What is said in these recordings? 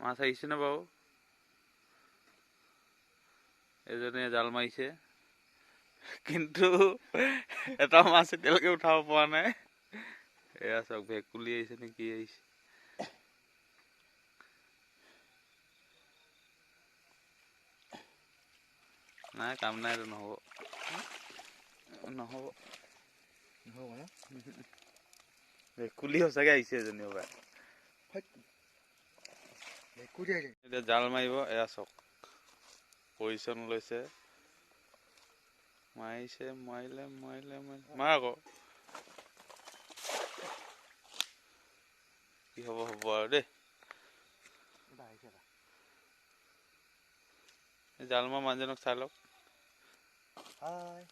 মাছ আহিছে নে বাৰু? এজনে জাল মাৰিছে, কিন্তু এটা মাছ এতিয়ালৈকে উঠাব পৰা নাই। এয়া চাওক, ভেকুলী আহিছে নে কি আহিছে। নাই, কাম নাই, এইটো নহ'ব, নহ'ব। নহ'ব ন? ভেকুলী সঁচাকে আহিছে এজনী হপাই। ভেকুলী আহিছে। এতিয়া জাল মাৰিব। এয়া চাওক, পজিশ্যন লৈছে, মাৰিছে, মাৰিলে, মাৰিলে, মাৰিলে, মাৰ আকৌ। কি হ'ব হ'ব আৰু দেই। এটা আহিছে এটা। এই জাল মৰা মানুহজনক চাই লওক। হাই।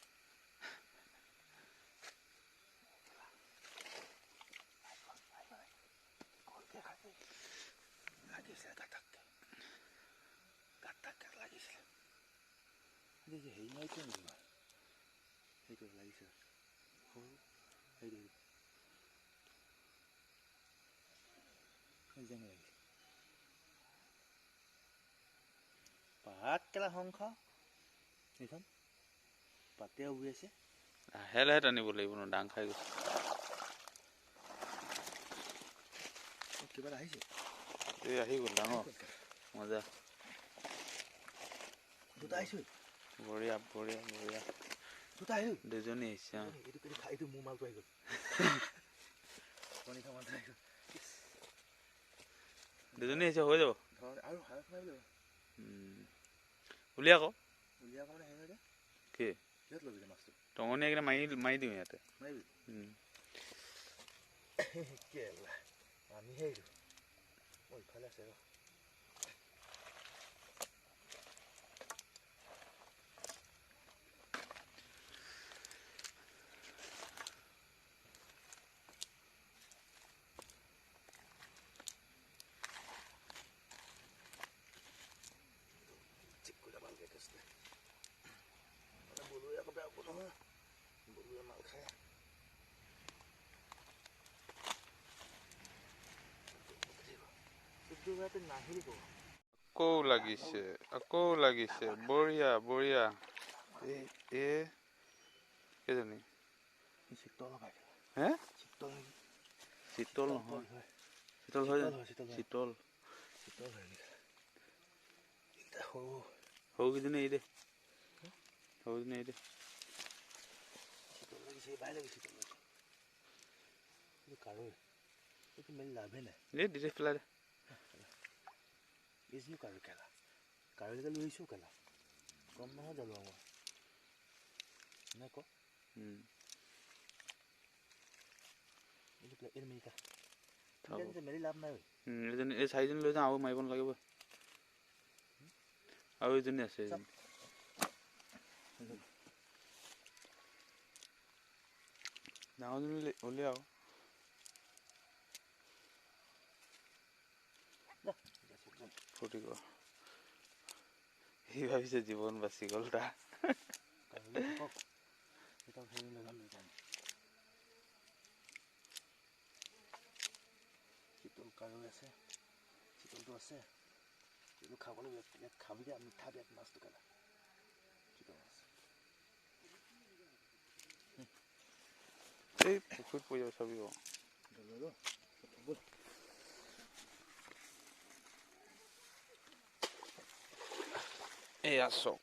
হেৰি মাৰিছে নেকি? সেইটো লাগিছে, সৰু, সেইটো জেং লাগিছে। পাত কেলা শংখ এইখন পাতে উৰি আছে। লাহে লাহে টানিব লাগিব ন, ডাং খাই গৈছে। কিবা এটা আহিছে। এই আহি গ'ল, ডাঙৰ, মজা। দুটা আহিছে। বঢ়িয়া, বঢ়িয়া, বঢ়িয়া। দুটা আহিল। দুজনী আহিছে, অ। এইটো মোৰ মালটো আহি গ'ল। কণী খোৱা মালটো আহি গ'ল। দুজনী আহিছে, হৈ যাব। ধৰ আৰু হাত মাৰিব লাগিব। উলিয়া আকৌ। উলিয়া আকৌ মানে হেৰি নহয়। কি? কিহত ল'বি মাছটো? টঙনীয়া কিনে মাৰি মাৰি দিওঁ ইয়াতে। মাৰিবি? কেলা আমিহে এইটো। অ, ইফালে আছে ৰ। চেক কৰি ভালকে কেছটো। মানে বলুৱে আকৌ বেয়া হ'ব নহয়, বলুৱে মাল খায়। নাহিল। আকৌ লাগিছে, আকৌ লাগিছে, বঢ়িয়া, বঢ়িয়া। এই এই কেইজনী? চিতল। হে? চিতল নেকি? চিতল নহয়, চিতল হয় জানো? চিতল। চিতল। চিতল হয় নেকি? এইকেইটা সৰু। সৰুকেইজনী এৰি দে, সৰুজনী এৰি দে। চিতল লাগিছে, ভাই, লাগিছে, চিতল লাগিছে। এইটো কাৰৈ, এইটো মেলি লাভেই নাই। এই দিছে, পেলাই দে। এইজনী কাৰৈ কেলা, কাৰৈলৈকে লৈ আহিছোঁ কেলা, কম নহয় জালো মই নে ক। এইটো পেলাই, এইটো মেলি। মেলি লাভ নাই। এইজনী, এই চাৰিজনী লৈ যাওঁ, আৰু মাৰিব নালাগিব। আৰু এজনী আছে, এজনী ডাঙৰজনী উলিয়াও। ফূৰ্তি কৰ। সি ভাবিছে জীৱন বাচি গ'ল তাৰ। থাকক, হেৰি লৈ যাম। চিতল কাৰৈ আছে, চিতলটো আছে। এইটো খাবলৈ ইয়াত খাবি, মিঠা বিৰাট মাছটো কেলা, চিতল মাছ। এই পুখুৰীত পৰি যাব, চাবি আকৌ। ব'ল। এয়া চাওক।